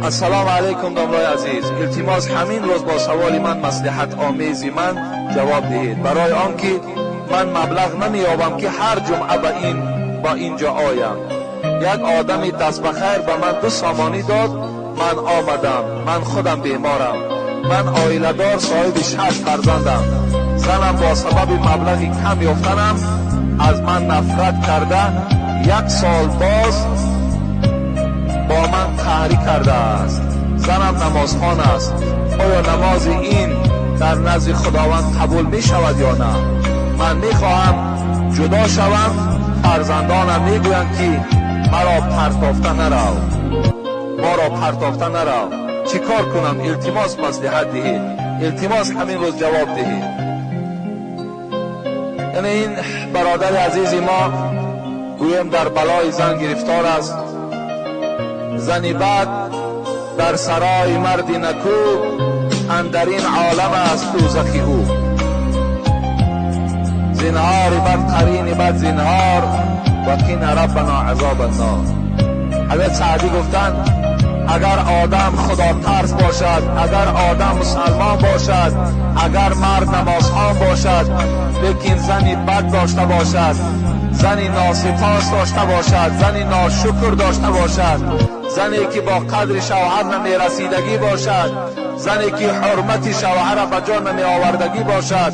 Ассалому алайкум, домлои азиз. Илтимос, ҳамин рӯз бо саволи ман маслиҳатомези ман ҷавоб диҳед, барои он ки ман маблағ намеёбам, ки ҳар ҷумъа ба инҷо оям. Як одами даст ба хайр ба ман 2 сомонӣ дод, ман омадам. Ман худам беморам. Ман оиладор, соҳиби 6 фарзандам. Занам бо сабаби маблағи кам ёфтанам аз ман нафрат карда, 1 сол боз бо ман қаҳрӣ кардааст. Занам намозхон аст. Оё намози ин дар назди Худованд қабул мешавад ё на? Ман мехоҳам ҷудо шавам. Фарзандонам мегӯянд, ки маро партофта нарав, моро партофта нарав. Чӣ кор кунам? Илтимос, маслиҳат диҳед. Илтимос, ҳамин рӯз ҷавоб диҳед. Яъне ин бародари азизи мо гӯем дар балои зан гирифтор аст. Зани бад дар сарои марди накӯ, андар ин олам аст дӯзахи ӯ. Зинҳори бад қарини бад зинҳор, ва қина раббано азоб аннор. Ҳазрат Саъдӣ гуфтанд, агар одам худотарс бошад, агар одам мусалмон бошад, агар мард намозхон бошад, лекин зани бад дошта бошад, зани носипос дошта бошад, зани ношукр дошта бошад, зане ки бо қадри шавҳар намерасидагӣ бошад, зане ки ҳурмати шавҳара ба ҷо намеовардагӣ бошад,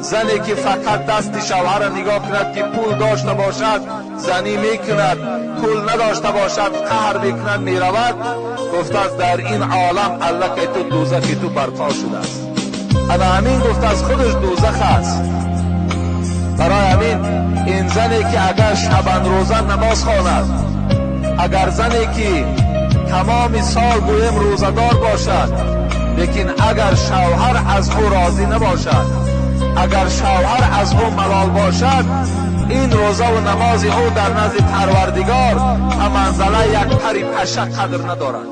зане ки фақат дасти шавҳара нигоҳ кунад ки пул дошта бошад, занӣ мекунад, пул надошта бошад, қаҳр мекунад, меравад. Гуфтааст, дар ин олам аллакай ту дӯзахи ту барпо шудааст. Ана ҳамин гуфтааст, худаш дӯзах аст. Барои ҳамин ин зане ки агар шабанрӯза намоз хонад, агар зане ки тамоми сол гӯем рӯзадор бошад, лекин агар шавҳар аз ӯ розӣ набошад, агар шавҳар аз ӯ малол бошад, ин рӯзаву намози ӯ дар назди Парвардигор ба манзалаи як пари паша қадр надорад,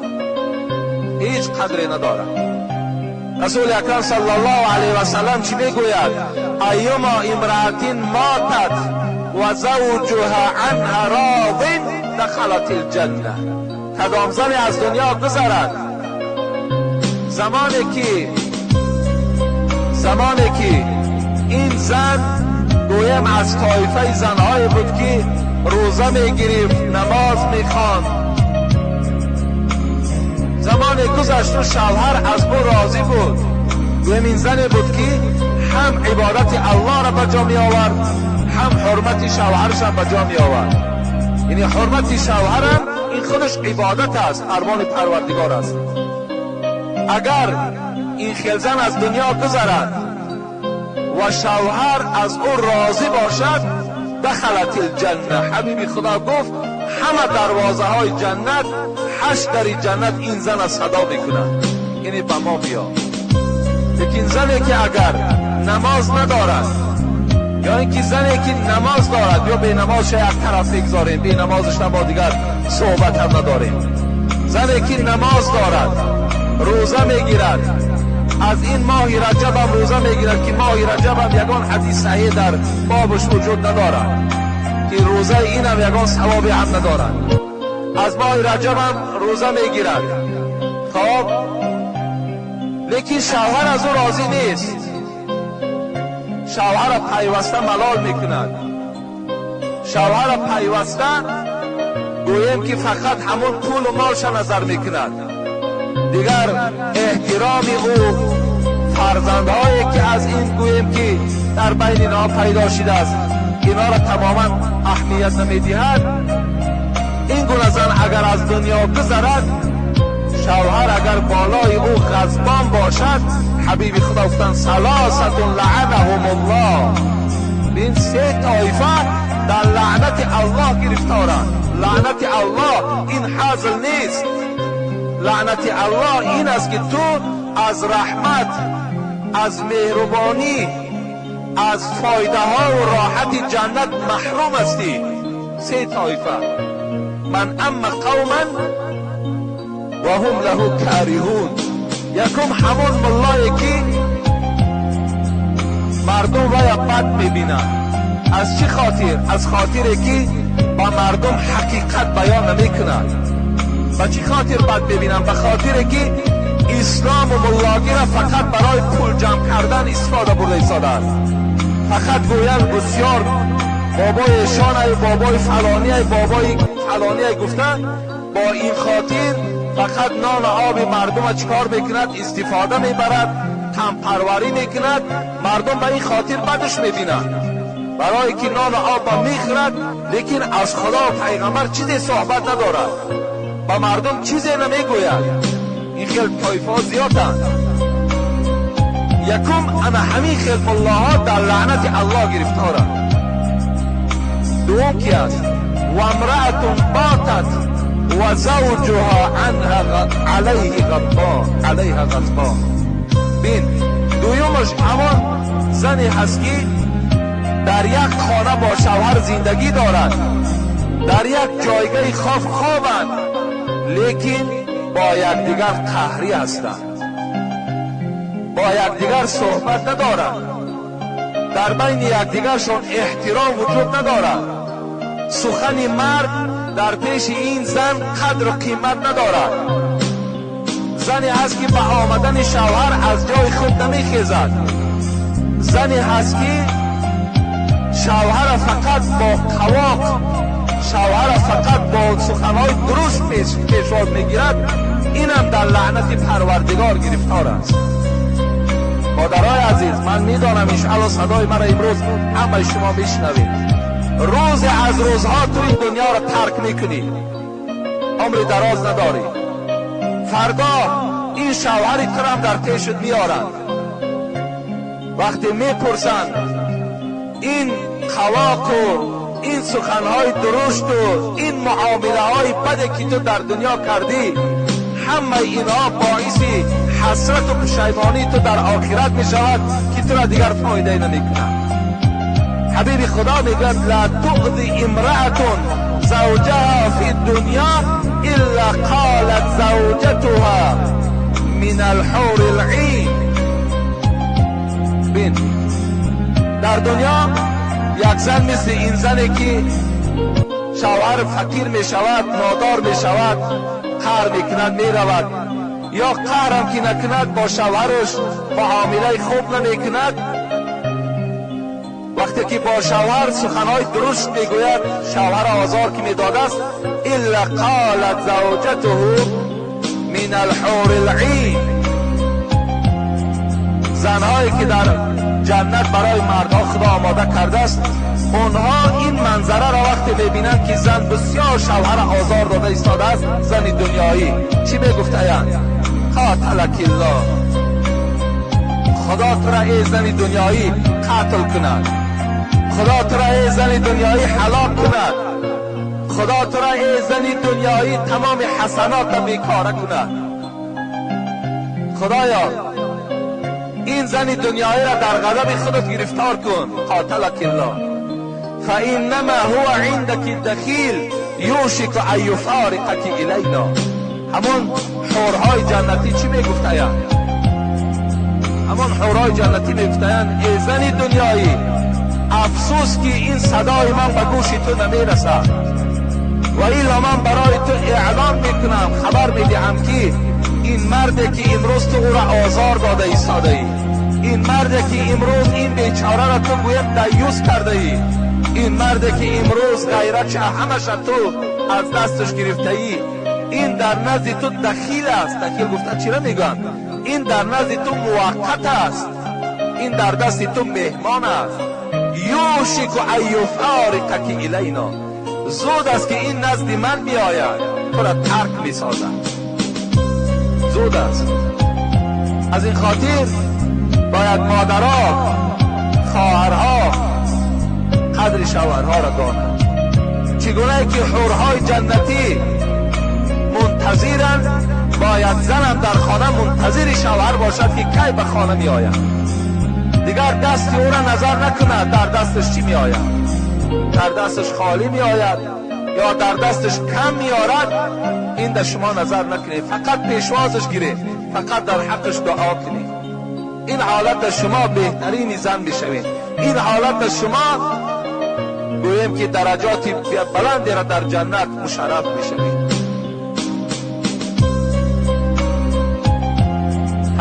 ҳеҷ қадре надорад. Расули акрам саллаллоҳу алайҳи васаллам чӣ мегӯяд? Айюма имраатин матат ва завҷуҳа анҳа розин дахалат алҷанна. Кадом зане аз дунё гузарад, замоне ки ин зан гӯем аз тоифаи занҳое буд, ки рӯза мегирифт, намоз мехонд, замоне гузашту шавҳар аз ӯ розӣ буд, гӯем ин зане буд, ки ҳам ибодати Аллоҳро ба ҷо меовард, ҳам ҳурмати шавҳарашам ба ҷо меовард. Яъне ҳурмати шавҳарам ин худаш ибодат аст, фармони Парвардигор аст. Агар ин хелзан аз дунё гузарад ва шавҳар аз ӯ розӣ бошад, дахалат алҷанна. Ҳабиби Худо гуфт, ҳама дарвозаҳои ҷаннат, 8 дари ҷаннат ин зана садо мекунад, яъне ба мо биё. Лекин зане ки агар намоз надорад, ё ин ки зане ки намоз дорад, ё бенамозша як тараф мегузорем, бенамозаш бо дигар суҳбат ҳам надорем. Зане ки намоз дорад, рӯза мегирад, аз ин моҳи раҷабам рӯза мегирад, ки моҳи раҷабам ягон ҳадис саҳеҳ дар бобаш вуҷуд надорад, ки рӯзаи инам ягон савобе ҳам надорад. Аз моҳи раҷабам рӯза мегирад, хоб, лекин шавҳар аз ӯ розӣ нест, шавҳара пайваста малол мекунад, шавҳара пайваста гӯем ки фақат ҳамон пулу молша назар мекунад, дигар эҳтироми ӯ, фарзандҳое ки аз ин гӯем ки дар байни инҳо пайдо шудааст, инҳоро тамоман аҳамият намедиҳад. Ин гуна зан агар аз дунё гузарад, шавҳар агар болои ӯ ғазбон бошад, ҳабиби Худо гуфтанд, салосатун лаъанаҳум Аллоҳ. Ин 3 тоифа дар лаънати Аллоҳ гирифторанд. Лаънати Аллоҳ ин ҳазл нест. Лаънати Аллоҳ ин аст, ки ту аз раҳмат, аз меҳрубонӣ, аз фоидаҳо ва роҳати ҷаннат маҳрум ҳастӣ. 3 тоифа. Ман амма қавман ва ҳум лаҳу кариҳун. Якум ҳамон муллое ки мардум вая бад мебинанд. Аз чӣ хотир? Аз хотире ки ба мардум ҳақиқат баён намекунад. Ба чӣ хотир бад мебинанд? Ба хотире ки ислом ва муллогиро фақат барои пул ҷамъ кардан истифода бурда истодааст. Фақат гӯянд бисёр бобои эшонай, бобои фалониай, бобои фалониай гуфта, бо ин хотир фақат нону оби мардума чикор мекунад? Истифода мебарад, танпарварӣ мекунад. Мардум ба ин хотир бадаш мебинанд, барое ки нону обба мехӯрад, лекин аз Худо пайғамбар чизе суҳбат надорад, ба мардум чизе намегӯяд. Ин хел тоифаҳо зиёданд. Якум ана ҳамин хел муллоҳо дар лаънати Аллоҳ гирифторанд. Дуюм ки аст? Ва имраатун батат ва завҷуҳа анҳа алайҳи ғадбон, алайҳа ғадбон. Бин, дуюмаш ҳамон зане ҳаст ки дар як хона бо шавҳар зиндагӣ дорад, дар як ҷойгаҳи хоб хобанд, лекин бо якдигар қаҳрӣ ҳастанд, бо якдигар суҳбат надоранд, дар байни якдигаршон эҳтиром вуҷуд надорад. Сухани мард дар пеши ин зан қадру қимат надорад. Зане ҳаст ки ба омадани шавҳар аз ҷои худ намехезад. Зане ҳаст ки шавҳара фақат бо қавоқ, шавҳара фақат бо суханҳои дуруст пешвоз мегирад. Инам дар лаънати Парвардигор гирифтор аст. Модарои азиз, ман медонам иншаалло садои маро имрӯз ҳамаи шумо мешунавед. Рӯзе аз рӯзҳо ту ин дунёро тарк мекунӣ, умри дароз надорӣ. Фардо ин шавҳари турам дар пешат меоранд. Вақте мепурсанд ин қавоқу ин суханҳои дурушту ин муомилаҳои баде ки ту дар дунё кардӣ, ҳамаи инҳо боиси ҳасрату пушаймонии ту дар охират мешавад ки тура дигар фоидае намекунад. Ҳабиби Худо мегӯяд: ла туъзи имраатун завҷаҳа фи дунё илла қолат завҷатуҳа мин алҳури лъин. Бин, дар дунё як зан мисли ин зане ки шавҳар фақир мешавад, нодор мешавад, қаҳр мекунад, меравад, ё қаҳрам ки накунад бо шавҳараш муомилаи хуб намекунад. Вақте ки бо шавҳар суханҳои дуруст мегӯяд, шавҳар озор ки медодааст, илла қолат завҷатуҳу мин алҳури лъин. Занҳое ки дар ҷаннат барои мардҳо Худо омода кардааст, онҳо ин манзараро вақте мебинанд ки зан бисёр шавҳара озор дода истодааст, зани дунёӣ чӣ мегуфтаянд? Қоталакиллоҳ, Худо тура эй зани дунёӣ қатл кунад, Худо тура эй зани дунёӣ ҳалок кунад, Худо тура эй зани дунёӣ тамоми ҳасанота бекора кунад. Худоё, ин зани дунёиро дар ғазаби худат гирифтор кун. Қоталакиллоҳ фаиннама ҳува индаки дахил юшику ан юфориқаки илайно. Ҳамон ҳурҳои ҷаннатӣ чӣ мегуфтаянд? Ҳамон ҳурҳои ҷаннатӣ мегуфтаянд: эй зани дунёӣ, афсӯс ки ин садои ман ба гӯши ту намерасад, ва илло ман барои ту эълон мекунам, хабар медиҳам ки ин марде ки имрӯз ту ӯро озор дода истодаӣ, ин марде ки имрӯз ин бечораро ту гӯям даюс кардаӣ, ин марде ки имрӯз ғайратша ҳамаша ту аз дасташ гирифтаӣ, ин дар назди ту дахил аст. Дахил гуфта чира мегӯянд? Ин дар назди ту муваққат аст, ин дар дасти ту меҳмон аст. Юшику ан юфориқаки илайно, зуд аст ки ин назди ман меояд, тура тарк месозад. Зуд аст. Аз ин хотир бояд модаро, хоҳарҳо қадри шавҳарҳоро донанд. Чӣ гунае ки ҳурҳои ҷаннатӣ мунтазиранд, бояд занам дар хона мунтазири шавҳар бошад ки кай ба хона меояд. Дигар дасти ӯро назар накунад дар дасташ чӣ меояд, дар дасташ холӣ меояд ё дар дасташ кам меорад, ин дар шумо назар накунед, фақат пешвозаш гиред, фақат дар ҳаққаш дуо кунед. Ин ҳолат дар шумо беҳтарини зан мешавед. Ин ҳолат дар шумо гӯем ки дараҷоти баландеро дар ҷаннат мушарраф мешавед.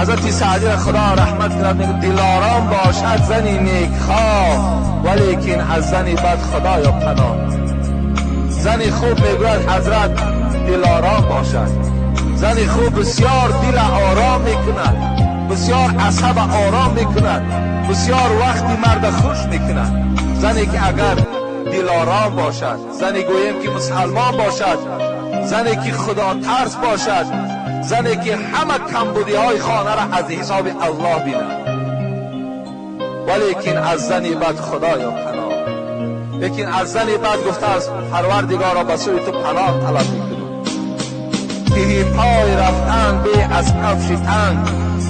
حضرت سعدی را خدا رحمت کند، میگه دلارام باشد زنی نیکخواه، ولیکن از زنی بد خدایا پناه. زنی خوب میگوید حضرت دلارام باشد. زنی خوب بسیار دل آرام میکند، بسیار عصب آرام میکند، بسیار وقتی مرد خوش میکند. زنی که اگر دلارام باشد، زنی گوییم که مسلمان باشد، زنی که خدا ترس باشد، زنی که همه کمبودی های خانه را از حساب الله بیند، ولیکن از زنی بد خدایا پناه. لیکن از زنی بد گفته از پروردگارا به سوی تو پناه طلب میکنم. تهی پای رفتن به از کفش تنگ،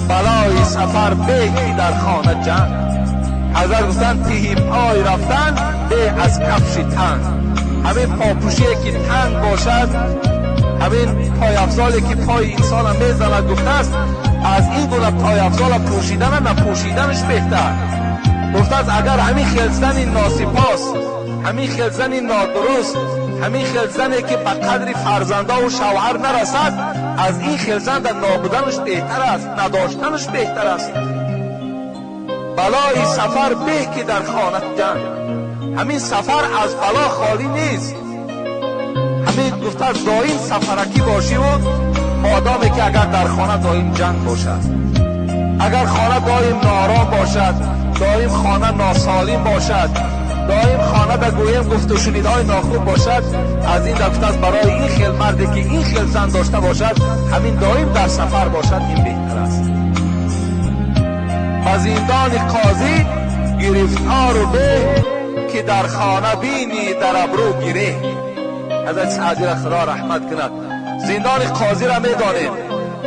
بلای سفر به که در خانه جنگ. حضرت گفتن تهی پای رفتن به از کفش تنگ. همین پاپوشی که تنگ باشد، همین پای افزالی که پای انسان میزند، گفته است از این گونه پای افزال پوشیدن نپوشیدنش بهتر. گفته است اگر همین خیل زن ناسپاس، همین خیل زن نادرست، همین خیل زنی که به قدر فرزنده و شوهر نرسد، از این خیل زن در نابودنش بهتر است، نداشتنش بهتر است. بلای سفر به که در خانه جنگ. همین سفر از بلا خالی نیست. همین گفته است دایم سفرکی باشی و مادامی که اگر در خانه دایم جنگ باشد، اگر خانه دایم نارام باشد، دایم خانه ناسالم باشد، دایم خانه به گویم گفت و شنیدهای ناخوب باشد، از این گفته است برای این خیل مردی که این خیل زن داشته باشد، همین دایم در سفر باشد، این بهتر است. و زندان قاضی گرفتار و به که در خانه بینی در ابرو گیره. حضرت سعدی را خدا رحمت کند. زندان قاضی را میدانیم،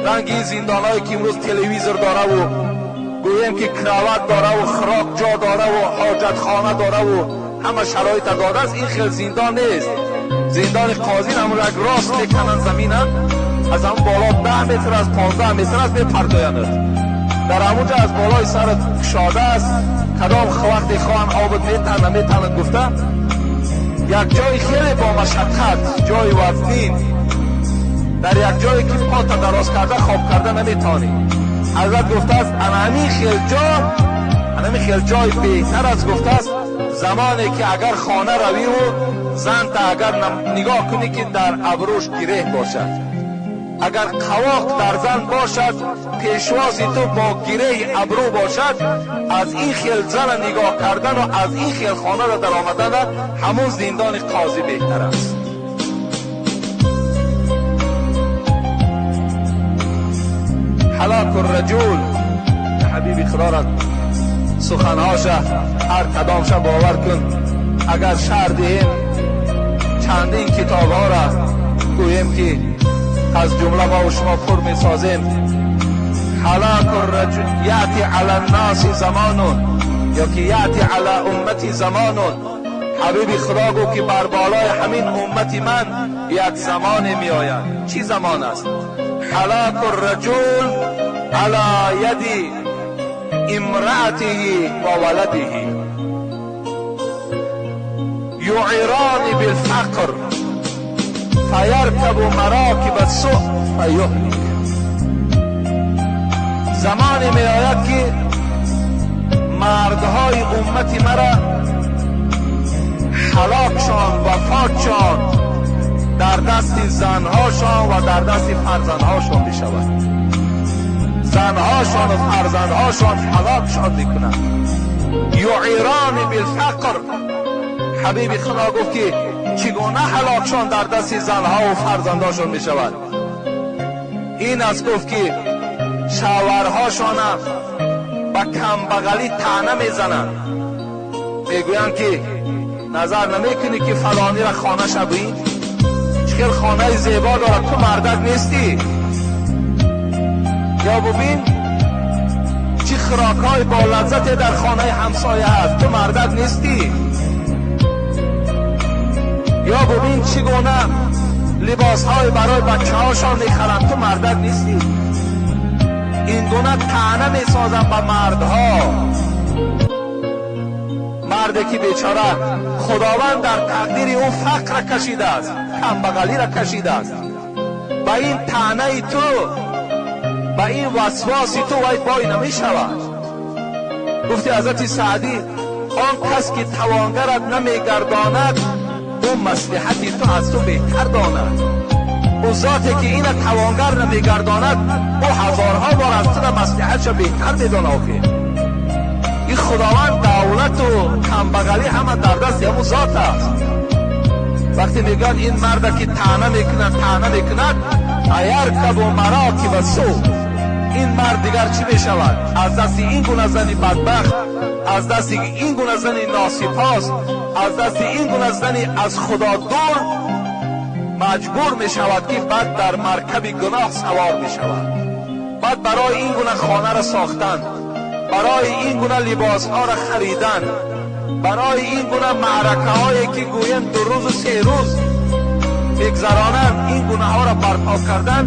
رنگ این زندانهایی که امروز تلویزیون داره و گوییم که کراوات داره و خوراک جا داره و حاجت خانه داره و همه شرایط داده است، این خیل زندان نیست. زندان قاضی همون یک راست میکنن زمینه، از همون بالا 10 متر از 15 متر از میپردایند، در همونجا از بالای سرت کشاده است، کدام وقتی خواهن آبت میتنه میتنه. گفته یک جای خیلی با مشقت، جای وزنین، در یک جایی که پا دراز کرده خواب کرده نمیتانی. حضرت گفته است همین خیل جا، همین خیل جای بهتر است. گفته است زمانی که اگر خانه روی و زن تا اگر نگاه کنی که در ابروش گره باشد، اگر قواق در زن باشد، پیشواز تو با گره ابرو باشد، از این خیل زن نگاه کردن و از این خیل خانه را در آمدن همون زندان قاضی بهتر است. هلاک الرجل، حبیبی خدا را سخنهاش هر کدامش باور کن. اگر شهر دهیم چندین کتاب ها را گوییم که از جمله ما و شما پر می سازیم. هلاک الرجل یأتی علی الناس زمان، یا که یأتی علی امتی زمان. حبیبی خدا گو که بر بالای همین امتی من یک زمان می آید. چی زمان است؟ هلاک الرجل علی ید امرأته و ولده یعران بالفقر فیرکب مراکب السوء فیهلک. زمانی می آید که مردهای امتی مرا هلاکشان، وفاتشان در دست زنهاشان و در دست فرزندهاشان می شود. زنهاشان و فرزندهاشان هلاکشان می کنند. یعیران بالفقر، حبیب خدا گفت که چگونه هلاکشان در دست زنها و فرزندهاشان می شود. این است گفت که شوهرهاشان به کمبغلی طعنه می زنند، میگویند که نظر نمیکنی که فلانی را خانه شبین چه خانه زیبا دارد، تو مردک نیستی. یا ببین چه خوراک‌های با لذت در خانه همسایه هست، تو مردک نیستی. یا ببین چگونه لباس‌های برای بچه‌هاشان میخرند، تو مردک نیستی. این گونه طعنه میسازند به مردها. مردی که بیچاره خداوند در تقدیر او فقر کشیده است، کمبغلی را کشیده است، با این طعنه تو ба ин васваси ту вай бой намешавад. Гуфти ҳазрати Саъдӣ он кас ки тавонгарат намегардонад ӯ маслиҳати ту аз ту беҳтар донад. Ӯ зоте ки ина тавонгар намегардонад ӯ ҳазорҳо бор аз ту маслиҳатша беҳтар медонад. Охир ин Худованд давлату камбағалӣ ҳама дар дасти ҳамун зот аст. Вақте мегӯянд ин марда ки таъна мекунад, таъна мекунад, аяркабу марокиба су, ин мард дигар чӣ мешавад? Аз дасти ин гуна зани бадбахт, аз дасти ин гуна зани носипос, аз дасти ин гуна зани аз Худо дур маҷбур мешавад ки баъд дар маркаби гуноҳ савор мешавад. Баъд барои ин гуна хонаро сохтан, барои ин гуна либосҳоро харидан, барои ин гуна маъракаҳое ки гӯем 2 рӯзу 3 рӯз мегзаронанд, ин гунаҳоро барпо кардан,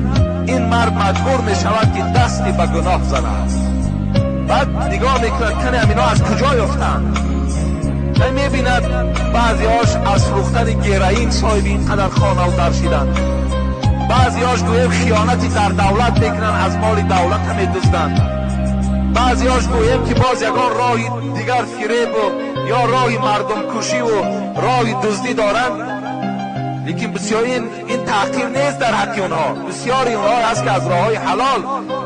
ин мард маҷбур мешавад ки дасти ба гуноҳ занад. Баъд нигоҳ мекунад кане ҳаминҳо аз куҷо ёфтанд. Мебинад баъзеҳош аз фурӯхтани героин соҳиби ин қадар хонаву дар шиданд, баъзеҳош гӯем хиёнати дар давлат мекунанд, аз моли давлата медузданд, баъзеҳош гӯем ки боз ягон роҳи дигар фиребу ё роҳи мардумкушиву роҳи дуздӣ доранд. Лекин бисёри ин таҳқир нест дар ҳаққи онҳо. Бисёри онҳо ҳаст ки аз роҳҳои ҳалол,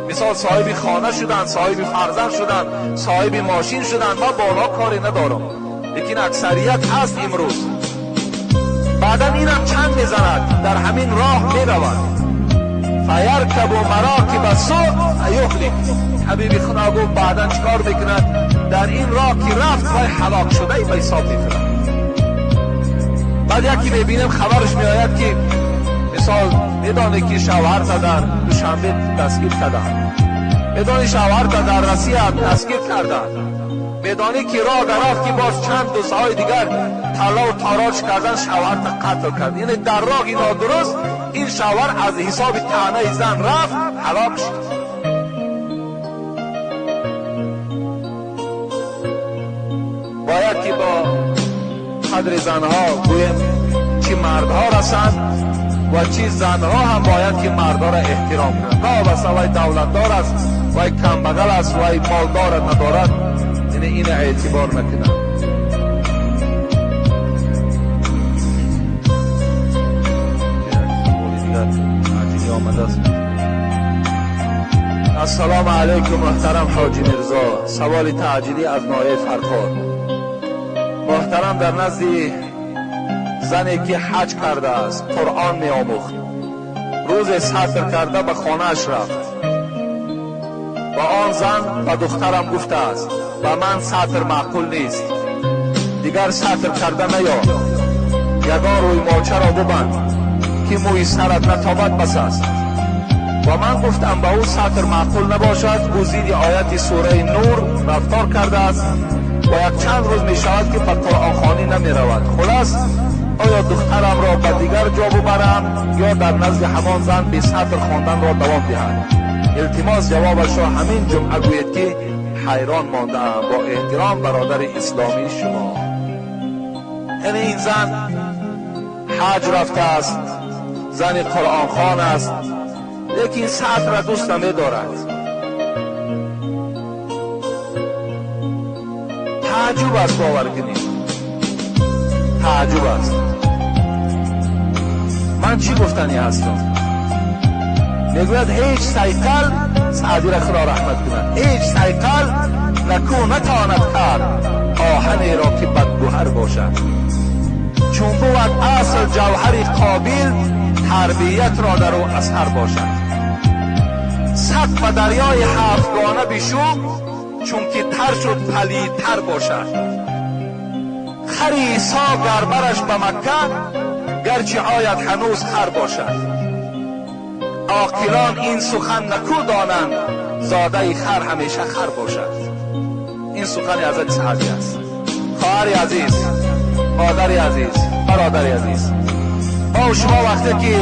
мисол соҳиби хона шуданд, соҳиби фарзанд шуданд, соҳиби мошин шуданд, ман бо онҳо коре надорам. Лекин аксарият ҳаст имрӯз. Баъдан инам чанд мезанад, дар ҳамин роҳ меравад. фаяркабу марокиба су фаюҳлик. Ҳабиби Худо гуфт баъдан чикор мекунад? Дар ин роҳ ки рафт вай ҳалок шудаи ба ҳисоб мекунад. Баъд яке мебинем хабараш меояд ки мисол медонӣ ки шавҳарта дар Душанбе дастгир карданд, медонӣ шавҳарта дар Россия дастгир карданд, медонӣ ки роҳ дар рафт ки боз чанд дузҳои дигар таллаву тороҷ кардан шавҳарта қатл кард. Яъне дар роҳи нодуруст ин шавҳар аз ҳисоби таънаи зан рафт, ҳалок шуд. Бояд ки бо қадри занҳо гӯем чӣ мардҳо расанд ва чӣ занҳо ҳам бояд ки мардҳоро эҳтиром кунанд. Новобаста вай давлатдор аст, вай камбағал аст, вай мол дорад надорад, яъне ина эътибор накунанд. Ассалому алайкум муҳтарам Ҳоҷи Мирзо. Саволи таъҷилӣ аз ноҳияи Фархор. Муҳтарам, дар назди зане ки ҳаҷ кардааст Қуръон меомӯхт, рӯзе сатр карда ба хонааш рафт ва он зан ба духтарам гуфтааст ба ман сатр маъқул нест, дигар сатр карда наё, ягон рӯймолчаро бубанд ки мӯи сарат натобад бас аст. Ва ман гуфтам ба ӯ сатр маъқул набошад, ӯ зидди ояти сураи Нур рафтор кардааст ва якчанд рӯз мешавад ки ба Қуръонхонӣ намеравад. Хулас, оё духтарамро ба дигар ҷо бубарам ё дар назди ҳамон зан бесатр хонданро давом диҳад? Илтимос ҷавобашро ҳамин ҷумъа гӯед ки ҳайрон мондаам. Бо эҳтиром бародари исломии шумо. Яъне ин зан ҳаҷ рафтааст, зани Қуръонхон аст, лекин сатрро дӯст намедорад. Таъҷуб аст, бовар кунед, таъҷуб аст. Ман чӣ гуфтанӣ ҳастам? Мегӯяд ҳеҷ сайқал, Саъдиро Худо раҳмат кунад, ҳеҷ сайқал накӯ натавонад кард оҳанеро ки бадгӯҳар бошад. Чун бувад асл ҷавҳари қобил, тарбиятро дар ӯ асар бошад. Сад ба дарёи ҳафтгона бишӯб, чунки тар шуд палидтар бошад. Хари Исо гар бараш ба Макка, гарчи ояд ҳанӯз хар бошад. Оқилон ин сухан накӯ донанд, зодаи хар ҳамеша хар бошад. Ин сухани ҳазрати Саъдӣ аст. Хоҳари азиз, модари азиз, бародари азиз, мо шумо вақте ки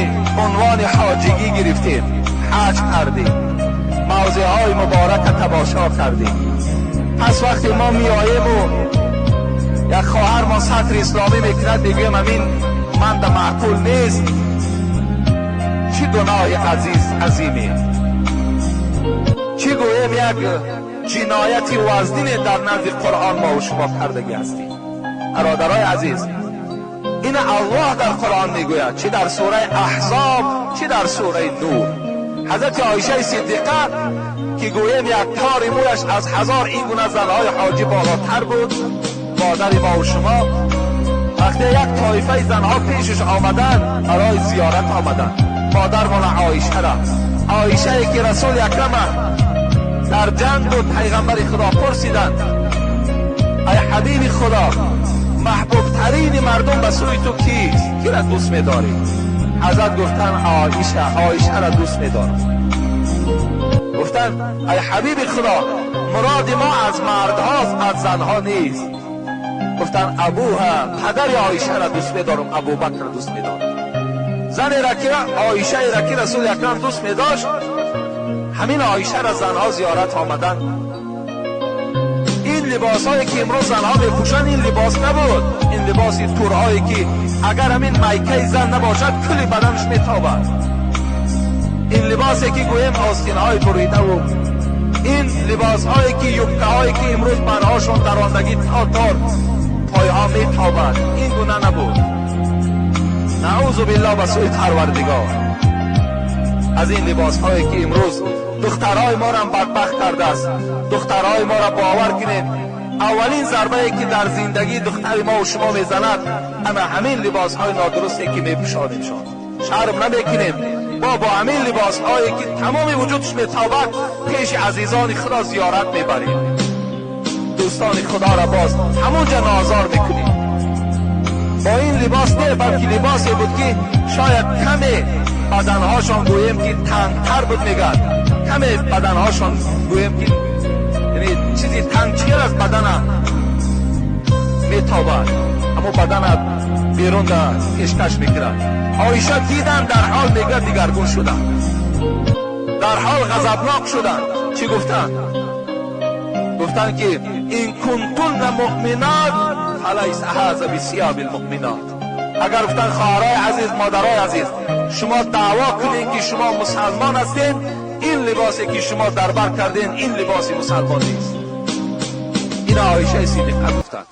унвони ҳоҷигӣ гирифтем, ҳаҷ кардем, мавзеъҳои муборака тамошо кардем, пас вақте мо меоему як хоҳар мо сатри исломӣ мекунад, мегӯем ҳамин манда маъқул нест. Чӣ гуноҳи азиз азиме! Чӣ гӯем, як ҷинояти вазнине дар назди Қуръон мо ва шумо кардагӣ ҳастем. Бародарои азиз, ин Аллоҳ дар Қуръон мегӯяд, чӣ дар сураи Аҳзоб, чӣ дар сураи Нур. Ҳазрати Оишаи Сиддиқа, ки гӯем як тори мӯяш аз ҳазор ин гуна занҳои ҳоҷӣ болотар буд, модари мо ва шумо, вақте як тоифаи занҳо пешаш омаданд, барои зиёрат омаданд, модармона Оишаро, Оишае ки Расули Акрама дар ҷанг буд, пайғамбари Худо пурсиданд: ай ҳабиби Худо, маҳбубтарини мардум ба сӯи ту кист? Киро дӯст медорӣ? Ҳазрат гуфтанд: Оиша, Оишаро дӯст медорам. Гуфтанд: ай ҳабиби Худо, муроди мо аз мардҳост, аз занҳо нест. Гуфтанд: абуҳа, падари Оишаро дӯст медорам, Абубакрро дӯст медорам. Занеро ки Оишаеро ки Расули Акрам дӯст медошт, ҳамин Оишаро занҳо зиёрат омаданд. Ин либосҳое ки имрӯз занҳо мепӯшанд, ин либос набуд. Ин либоси турҳое ки агар ҳамин майкаи зан набошад, кулли баданаш метобад. Ин либосе ки гӯем остинҳои буридаву ин либосҳое ки юбкаҳое ки имрӯз барҳошон дарондагӣ то тор пойҳо метобад, ин гуна набуд. Наъузу биллоҳ ба сӯи Парвардигор аз ин либосҳое ки имрӯз духтарҳои моро бадбахт кардааст. Духтарҳои моро бовар кунед, аввалин зарбае ки дар зиндагии духтари мо ва шумо мезанад, ана ҳамин либосҳои нодурусте ки мепӯшонемшон. Шарм намекунем, бо ҳамин либосҳое ки тамоми вуҷудш метобад, пеши азизони Худо зиёрат мебарем, дӯстони Худоро боз ҳамонҷа нозор мекунем. Бо ин либос не, балки либосе буд ки шояд каме баданҳошон гӯем ки тангтар буд, мегӯяд, каме баданҳошон гӯем ки яъне чизи танг чӣ аз бадана метобад, аммо бадана берун да пешкаш мекунад. Оиша дидан, дар ҳол мегӯяд, дигаргун шуданд, дар ҳол ғазабнок шуданд. Чӣ гуфтанд? Гуфтанд ки ин кунтунна муъминат фалайса ҳаза бисиёби лмуъминат. Агар, гуфтанд, хоҳарои азиз, модарои азиз, шумо даъво кунед ки шумо мусалмон ҳастед, ин либосе ки шумо дар бар кардед, ин либоси мусалмон нест. Ина Оишаи Сиддиқа гуфтанд.